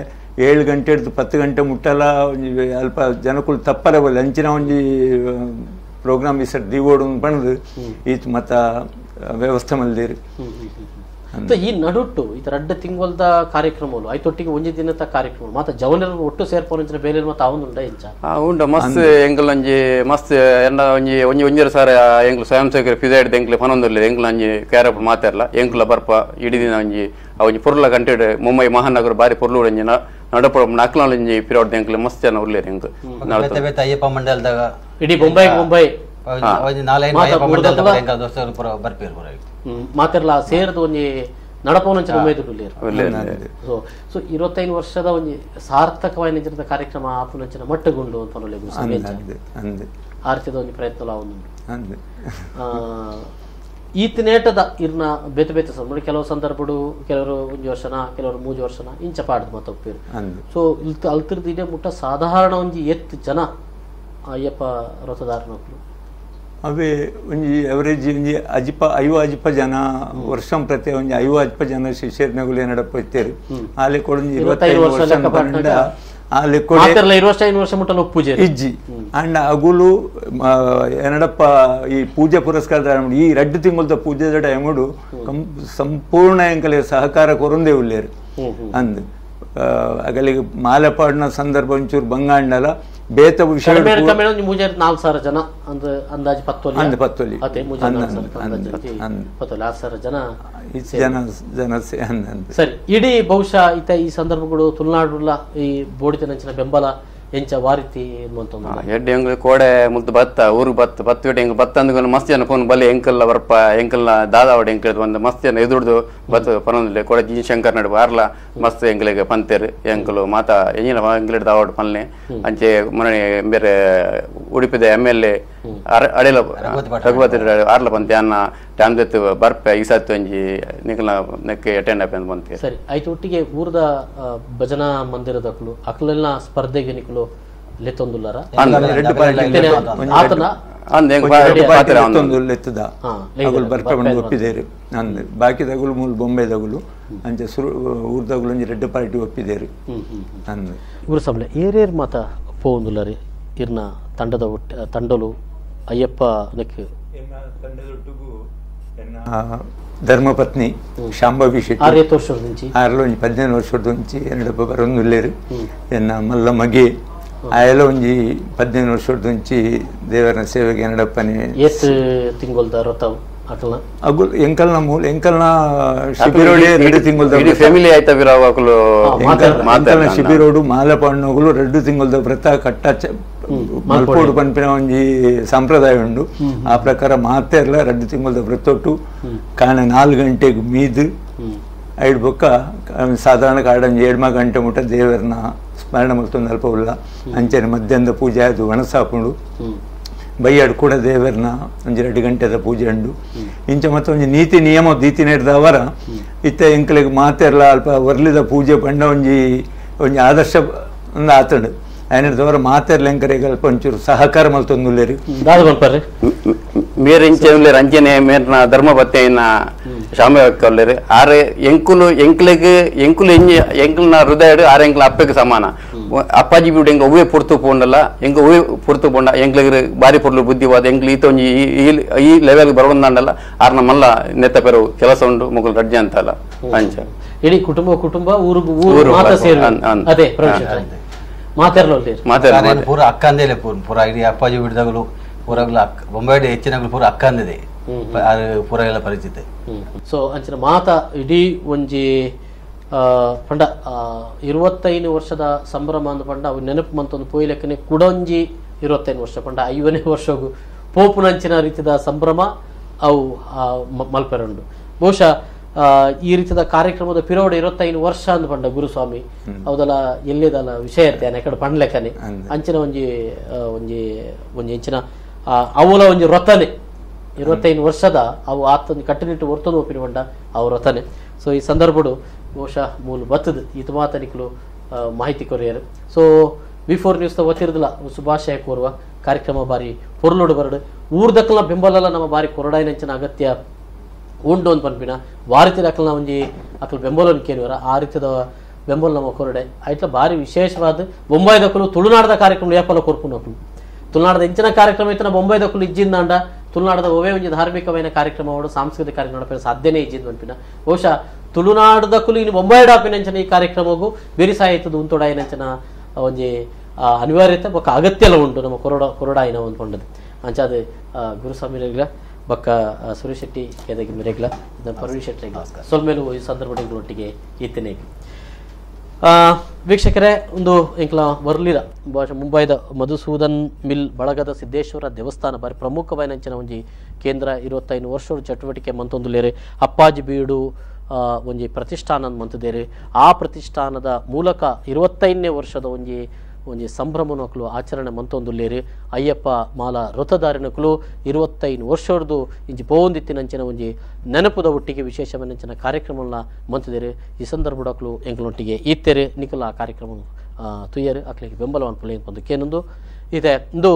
7 ಗಂಟೆ ಹಿಡ್ದು 10 ಗಂಟೆ ಮುಟ್ಟಲ ಒಂಜಿ ಅಲ್ಪ ಜನಕುಲು ತಪ್ಪರೆ ಬಲ್ಲ ಅಂಚಿನ ಒಂಜಿ ಪ್ರೋಗ್ರಾಮ್ ಈ ಸರ್ತಿ ದೀವೋಡು ಪಂಡ್ದು ಈತ್ ಮತ್ತ ವ್ಯವಸ್ಥೆ ಮಲ್ದಿರಿ. ಈ ನಡುಟ್ಟು ಈ ರಡ್ಡ ತಿಂಗಳದ ಕಾರ್ಯಕ್ರಮಗಳು ಐತೊಟ್ಟಿಗೆ ಒಂಜಿ ದಿನದ ಕಾರ್ಯಕ್ರಮ ಮಾತ ಜವನರು ಒಟ್ಟು ಸೇರ್ಪೋನಂಚಿನ ಬೇಲೆ ಮತ್ತ ಅವನುಂಡ ಎಂಚ ಉಂಡ ಮಸ್ತ್ ಎಂಕಲ್ ಒಂಜಿ ಮಸ್ತ್ ಎನ್ನ ಒಂಜಿ ಒಂಜಿ ಒಂಜರ ಸಾರ ಎಂಕಲ್ ಸ್ವಯಂ ಸೇವಕರು ಫಿಸೈಡ್ ಎಂಕಲ್ ಪನೊಂದುಲ್ಲ ಎಂಕಲ್ ಒಂಜಿ ಕ್ಯಾರಪ್ ಮಾತಾರಲ್ಲ ಎಂಕುಲ ಬರ್ಪ ಇಡೀ ದಿನ ಒಂಜಿ ಆ ಒಂಜಿ ಪೊರ್ಲ ಗಂಟೆ ಮುಂಬೈ ಮಹಾನಗರ ಬಾರಿ ಪೊರ್ಲು ಒಂಜಿ ನಡಪಡ ನಾಲ್ಕು ಒಂಜಿ ಪಿರೋಡ್ ಎಂಕಲ್ ಮಸ್ತ್ ಜನ ಉಲ್ಲೇರು ಎಂಕ್ ಅಯ್ಯಪ್ಪ ಮಂಡಲದಾಗ ಇಡೀ ಬೊಂಬೈ ಮುಂಬೈ ನಾಲ್ಕೈದು ಅಯ್ಯಪ್ಪ ಮಂಡಲದ ಎಂಕಲ್ ದೋಸ್ತರು ಪೂರ ಬರ್ಪೇರು ಮಾತೆರ್ಲ ಸೇರ್ದು ಒಂಜಿ ನಡಪವನಂಚಿನ ಉಮೇದು ಸೊ ಸೊ 25 ವರ್ಷದ ಒಂಜಿ ಸಾರ್ಥಕವಾಯಿನ ಕಾರ್ಯಕ್ರಮ ಆಪುನಂಚಿನ ಮಟ್ಟಗುಂಡು ಅಂತ ಆರ್ಥಿಕ ಒಂಜಿ ಪ್ರಯತ್ನ ಆವೊಂದುಂಡು. ಈತನೇಟದ ಇರ್ನ ಬೇತೆ ಬೇತೆ ಸಂದರ್ಭ ಕೆಲವು ಸಂದರ್ಭಡು ಕೆಲವರು ಒಂಜಿ ವರ್ಷನ ಕೆಲವರು 3 ವರ್ಷನ ಇಂಚ ಪಾಡ್ದು ಮತ್ತ ಒಪ್ಪೇರು. ಸೊ ಇಲ್ತ ಅಲ್ತಿರ್ದು ಇದೇ ಮುಟ್ಟ ಸಾಧಾರಣ ಒಂಜಿ ಎತ್ತು ಜನ ಅಯ್ಯಪ್ಪ ವ್ರತದಾರನಕ್ಲು ಅವೇ ಒಂಜಿ ಅವರೇಜ್ ಒಂಜಿ ಅಜಿಪ 50 ಅಜಿಪ ಜನ ವರ್ಷಂ ಪ್ರತಿ ಒಂಜಿ 50 ಅಜಿಪ ಜನ ಶಿಷ್ಯರ್ನಗುಲು ಏನಡಪ್ಪ ಇತ್ತೇರು ಆಲೆ ಕೊಡೊಂಜಿ 25 ವರ್ಷ ಪಂಡ ಆಲೆ ಕೊಡೆ 25 ವರ್ಷ ಮುಟ್ಟಲ ಪೂಜೆ ಇಜ್ಜಿ ಅಂಡ ಅಗುಲು ಏನಡಪ್ಪ ಈ ಪೂಜೆ ಪುರಸ್ಕಾರ ಈ 2 ತಿಂಗಳದ ಪೂಜೆದ ಟೈಮುಡು ಸಂಪೂರ್ಣ ಎಂಕಲೆ ಸಹಕಾರ ಕೊರೊಂದೇ ಉಲ್ಲೇರು ಅಂದ್ ಅಗಲಿಗೆ ಮಾಲೆ ಪಾಡಿನ ಸಂದರ್ಭ ಒಂಚೂರು ಬಂಗಾಂಡಲ ಬೇತ ವಿಷಯ 4,000 ಜನ ಅಂದಾಜು ಪತ್ತೊಲಿ ಜನ ಜನ ಸರಿ ಇಡೀ ಬಹುಶಃ ಇತ ಈ ಸಂದರ್ಭಗಳು ತುಳುನಾಡುಲ್ಲ ಈ ಬೋಡಿತನಂಚಿನ ಬೆಂಬಲ ಎಂಚ ವಾರಿತಿ ಎಡ್ಡೆ ಎಂಗ್ ಕೋಡೆ ಮುಲ್ತು ಬತ್ತ ಊರು ಬತ್ತ ಬತ್ತ ಎಂಗ್ ಬತ್ತ ಅಂದ್ಕೊಂಡು ಮಸ್ತ್ ಜನ ಫೋನ್ ಬಲಿ ಎಂಕಲ್ಲ ಬರ್ಪ ಎಂಕಲ್ನ ದಾದಾವಡೆ ಎಂಕಲ್ ಬಂದು ಮಸ್ತ್ ಜನ ಎದುರ್ದು ಬತ್ತ ಪನೊಂದಿಲ್ಲ ಕೋಡೆ ಜಿ ಶಂಕರ್ ನಡು ಬಾರ್ಲ ಮಸ್ತ್ ಎಂಕ್ಲೆಗ್ ಪಂತೇರು ಎಂಕಲು ಮಾತಾ ಎಂಜಿನ ಎಂಕ್ಲೆಡ್ ದಾವಡ್ ಪನ್ಲೆ ಅಂಚೆ ಮೊನ್ನೆ ಬೇರೆ ಉಡುಪಿದ MLA ಅಡೆಲ ರಘುಪತಿ ಆರ್ಲ ಪಂತೆ ಅನ್ನ ಟೈಮ್ ದೆತ್ತು ಬರ್ಪೆ ಈ ಸತ್ತು ಒಂಜಿ ನಿಕಲ್ನ ನೆಕ್ಕೆ ಅಟೆಂಡ್ ಆಪೆ ಅಂತ ಬಂತೆ. ಸರಿ ಆಯ್ತು ಒಟ್ಟಿಗೆ ಊರದ ಭಜನಾ ಮಂದಿರದಕ್ಲು ಅಕ್ಲೆಲ್ಲ ಸ್ಪರ್ಧೆಗೆ ನಿಕಲು ಲೆತ್ತೊಂದುಲ್ಲಾರ ಆತನ ಲೆತ್ತದ ಅಗುಲು ಬರ್ಪೆ ಬಂದು ಒಪ್ಪಿದೇರು ಅಂದ್ ಬಾಕಿದಗುಲು ಮೂಲ ಬೊಂಬೆದಗುಲು ಅಂಚೆ ಸುರು ಊರ್ದಗುಲು ಒಂಜಿ ರೆಡ್ ಪಾರ್ಟಿ ಒಪ್ಪಿದೇರು ಅಂದ್ ಗುರು ಸಬ್ಲೆ ಏರೇರ್ ಮಾತ ಪೋಂದುಲ್ಲಾರಿ ಇರ್ನ ತಂಡದ ತಂಡಲು ಅಯ್ಯಪ್ಪ ನೆಕ್ ಧರ್ಮಪತ್ನಿ ಶಾಂಭವಿ ಶೆಟ್ಟಿ 6 ಒಂಜಿ 15 ವರ್ಷದ ಒಂಜಿ ಎನ್ನಡಪ್ಪ ಬರೊಂದುಲ್ಲೇರು ಎನ್ನ ಮಲ್ಲ ಮಗೆ ಆಯಲ ಒಂಜಿ 15 ವರ್ಷದ ಒಂಜಿ ದೇವರನ ಸೇವೆಗೆ ಎನ್ನಡಪ್ಪನೆ ತಿಂಗೊಲ್ದ ವ್ರತ ಅಗುಲ್ ಎಂಕಲ್ನ ಮೂಲ ಎಂಕಲ್ನ ಶಿಬಿರೋಡೆ 2 ತಿಂಗಳದ ಫ್ಯಾಮಿಲಿ ಆಯ್ತ ವಿರಾವಕಲು ಎಂಕಲ್ನ ಶಿಬಿರೋಡು ಮಾಲೆ ಪಾಡ್ನೋಗುಲು 2 ತಿಂಗಳದ ವ್ರತ ಕಟ್ಟ ಮಲ್ಪೋಡು ಪನ್ಪಿನ ಒಂಜಿ ಸಂಪ್ರದಾಯ ಉಂಡು. ಆ ಪ್ರಕಾರ ಮಾತೆರ್ಲ 2 ತಿಂಗಳದ ವ್ರತೊಟ್ಟು ಕಾಣ 4 ಗಂಟೆಗೆ ಮೀದು ಐಡ್ ಬೊಕ್ಕ ಸಾಧಾರಣ ಕಾಡಂಜಿ 7 ಗಂಟೆ ಮುಟ್ಟ ದೇವರನ್ನ ಸ್ಮರಣೆ ಮಲ್ತೊಂದು ಅಲ್ಪ ಉಲ್ಲ ಅಂಚನೆ ಮಧ್ಯಾಹ್ನದ ಪೂಜೆ ಆಯ್ತು ಒಣಸಾಪುಂಡು ಬೈಯಾಡು ಕೂಡ ದೇವರನ್ನ ಒಂಜಿ 2 ಗಂಟೆದ ಪೂಜೆ ಉಂಡು. ಇಂಚ ಮತ್ತೆ ಒಂಜಿ ನೀತಿ ನಿಯಮ ದೀತಿ ನೆಡ್ದವರ ಇತ್ತ ಎಂಕ್ಲೆಗ್ ಮಾತೆರ್ಲ ಅಲ್ಪ ವರ್ಲಿದ ಪೂಜೆ ಪಂಡ ಒಂಜಿ ಒಂಜಿ ಆದರ್ಶ ಒಂದು ಆತಂಡು ಆಯ್ನದವರ ಮಾತೆರ್ಲ ಎಂಕರೆಗ್ ಅಲ್ಪ ಒಂಚೂರು ಸಹಕಾರ ಮಲ್ತೊಂದುಲ್ಲೇರು ಮೇರ್ ಇಂಚೆ ಉಲ್ಲೇರು ಅಂಚನೆ ಮೇರ್ನ ಧರ್ಮಪತ್ನಿಯನ್ನ ಶಾಮಲ್ಲೇರು ಆರೆ ಎಂಕುಲು ಎಂಕ್ಲೆಗ್ ಎಂಕುಲು ಎಂಜಿ ಎಂಕಲ್ನ ಹೃದಯ ಆರೆ ಎಂಕ್ಲ ಅಪ್ಪೆಗೆ ಸಮಾನ ಅಪ್ಪಾಜಿ ಬಿಡು ಎಂಕ ಒವ್ವೇ ಪೊರ್ತು ಪೋಂಡಲ್ಲ ಎಂಕ ಒವ್ವೇ ಪೊರ್ತು ಪೋಂಡ ಎಂಕ್ಲೆಗ್ ಬಾರಿ ಪೊರ್ಲು ಬುದ್ಧಿವಾದ ಎಂಕ್ಲು ಈತ ಒಂಜಿ ಈ ಲೆವೆಲ್ ಬರೋಂದಾಂಡಲ್ಲ ಆರ್ನ ಮಲ್ಲ ನೆತ್ತ ಪೆರು ಕೆಲಸ ಉಂಡು ಮೊಗಲು ರಜ್ಜೆ ಅಂತಲ್ಲ ಅಂಚ ಇಡೀ ಕುಟುಂಬ ಕುಟುಂಬ ಊರುಗು ಊರು ಮಾತ ಸೇರಿ ಅದೇ ಮಾತೆರ್ಲ ಪೂರ ಅಕ್ಕಂದೇಲೆ ಪೂರ ಇಡೀ ಅಪ್ಪಾಜಿ ಬಿಡಿದಾಗಲು ಪೂರಗ್ಲ ಅಕ್ಕ ಬೊಂಬೆ ಹೆಚ್ಚಿನಗಳು ಪೂರ ಅಕ್ಕಂದಿದೆ ಪೂರ ಎಲ್ಲ ಪರಿಚಿತ. ಸೊ ಅಂಚಿನ ಮಾತ ಇಡೀ ಒಂಜಿ ಪಂಡ 25 ವರ್ಷದ ಸಂಭ್ರಮ ಅಂದ ಪಂಡ ಅವು ನೆನಪು ಮಂತೊಂದು ಪೋಯಿಲೆಕ್ಕನೆ ಕುಡೊಂಜಿ 25 ವರ್ಷ ಪಂಡ 50ನೇ ವರ್ಷಗೂ ಪೋಪುನಂಚಿನ ರೀತಿಯ ಸಂಭ್ರಮ ಅವು ಮಲ್ಪೆರುಂಡು. ಬಹುಶಃ ಈ ರೀತಿಯ ಕಾರ್ಯಕ್ರಮದ ಪಿರೋಡ್ 25 ವರ್ಷ ಅಂದ ಪಂಡ ಗುರುಸ್ವಾಮಿ ಹೌದಲ್ಲ ಎಲ್ಲಿದಲ್ಲ ವಿಷಯ ಇರ್ತೇನೆ ಕಡೆ ಪಂಡ್ಲೆಕ್ಕನೆ ಅಂಚಿನ ಒಂಜಿ ಒಂಜಿ ಒಂಜಿ ಇಂಚಿನ ಅವಲ ಒಂಜಿ ವ್ರತನೆ 25 ವರ್ಷದ ಅವು ಆತನ ಕಟ್ಟುನಿಟ್ಟು ಒರ್ತೊಂದು ಒಪ್ಪಿನ ಪಂಡ ಅವು ವ್ರತನೆ. ಸೊ ಈ ಸಂದರ್ಭಡು ಬಹುಶಃ ಮೂಲ ಬತ್ತದ ಈತ ಮಾತನಿಕಲು ಮಾಹಿತಿ ಕೊರಿಯರು. So V4 news ಒತ್ತಿರದಿಲ್ಲ ಶುಭಾಶಯ ಕೋರುವ ಕಾರ್ಯಕ್ರಮ ಬಾರಿ ಪೊರ್ಲೋಡು ಬರಡು ಊರ್ದಕ್ಕಲ ಬೆಂಬಲಲ್ಲ ನಮ್ಮ ಬಾರಿ ಕೊರಡಾಯಿನಂಚಿನ ಅಗತ್ಯ ಉಂಡು ಅಂತ ಪನ್ಪಿನ ವಾರಿತಿದ ಅಕಲ್ನ ಒಂಜಿ ಅಕಲ್ ಬೆಂಬಲವನ್ನು ಕೇಳುವರ ಆ ರೀತಿಯ ಬೆಂಬಲ ನಮ್ಮ ಕೊರಡೆ ಆಯ್ತಲ ಬಾರಿ ವಿಶೇಷವಾದ ಬೊಂಬಾಯಿದಕ್ಕಲು ತುಳುನಾಡದ ಕಾರ್ಯಕ್ರಮ ಏಪಲ ಕೊರ್ಪುನಕಲು ತುಳುನಾಡದ ಇಂಚಿನ ಕಾರ್ಯಕ್ರಮ ಇತ್ತನ ಬೊಂಬಾಯಿದಕ್ಕಲು ಇಜ್ಜಿಂದಾಂಡ ತುಳುನಾಡದ ಒವೇ ಒಂಜಿ ಧಾರ್ಮಿಕವಾದ ಕಾರ್ಯಕ್ರಮ ಸಾಂಸ್ಕೃತಿಕ ಕಾರ್ಯಕ್ರಮ ನಡಪೆ ಸಾಧ್ಯನೇ ಇಜ್ಜಿಂದ ಪನ್ಪಿನ ಬಹುಶಃ ತುಳುನಾಡದಕ್ಕಲು ಇನ್ನು ಬೊಂಬಾಯಿಡಾಪಿನಂಚಿನ ಈ ಕಾರ್ಯಕ್ರಮಗೂ ಬೆರಿಸಾಯಿತದ ಉಂತೊಡಾಯಿನಂಚಿನ ಒಂಜಿ ಅನಿವಾರ್ಯತೆ ಬೊಕ್ಕ ಅಗತ್ಯಲ ಉಂಟು ನಮ್ಮ ಕೊರಡಾಯಿನ ಒಂದು ಪಂಡದು ಅಂಚಾದ ಗುರುಸ್ವಾಮಿ ಬೊಕ್ಕ ಸುರೇಶ್ ಶೆಟ್ಟಿ ಕೇದಗಿ ಮಿರೆಗ್ಲ ಪರವೀಶ್ ಶೆಟ್ಟಿ ಸೊಲ್ಮೇಲು ಈ ಸಂದರ್ಭ ಒಟ್ಟಿಗೆ ಇತ್ತೇನೆ. ವೀಕ್ಷಕರೇ, ಒಂದು ಎಂಕ್ಲ ವರ್ಲಿರ ಬಹುಶಃ ಮುಂಬೈದ ಮಧುಸೂದನ್ ಮಿಲ್ ಬಳಗದ ಸಿದ್ದೇಶ್ವರ ದೇವಸ್ಥಾನ ಬಾರಿ ಪ್ರಮುಖವಾದ ಒಂಜಿ ಕೇಂದ್ರ 25 ವರ್ಷ ಚಟುವಟಿಕೆ ಮಂತೊಂದುಲೇರೆ ಅಪ್ಪಾಜಿ ಬೀಡು ಒಂಜಿ ಪ್ರತಿಷ್ಠಾನ ಮಂತುದೇರು. ಆ ಪ್ರತಿಷ್ಠಾನದ ಮೂಲಕ 25ನೇ ವರ್ಷದ ಒಂಜಿ ಒಂಜಿ ಸಂಭ್ರಮನಕುಲು ಆಚರಣೆ ಮಂತೊಂದುಲ್ಲೇರು. ಅಯ್ಯಪ್ಪ ಮಾಲ ವೃತಧಾರಿನಕುಲು 25 ವರ್ಷರ್ದು ಇಂಚಿ ಪೋವೊಂದಿತ್ತಿನಂಚಿನ ಒಂಜಿ ನೆನಪುದ ಒಟ್ಟಿಗೆ ವಿಶೇಷವನ್ನಂಚಿನ ಕಾರ್ಯಕ್ರಮನ ಮಂತುದೇರು. ಈ ಸಂದರ್ಭಡಕುಲು ಎಂಕಲೊಟ್ಟಿಗೆ ಈತ್ತೇರು ನಿಕುಲ ಆ ಕಾರ್ಯಕ್ರಮ ತುಯ್ಯರು ಅಕ್ಲಿಗೆ ಬೆಂಬಲವನ್ನು ಪುಲೆ ಒಂದು ಕೇನೊಂದು ಇದೆ. ಇಂದು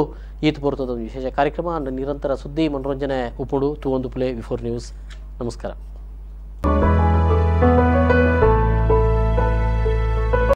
ಈತ್ ಪೊರ್ತದ ವಿಶೇಷ ಕಾರ್ಯಕ್ರಮ ನಿರಂತರ ಸುದ್ದಿ ಮನೋರಂಜನೆ ಉಪ್ಪುಡು ತೂವೊಂದು ಪುಲೆ V4 news. ನಮಸ್ಕಾರ.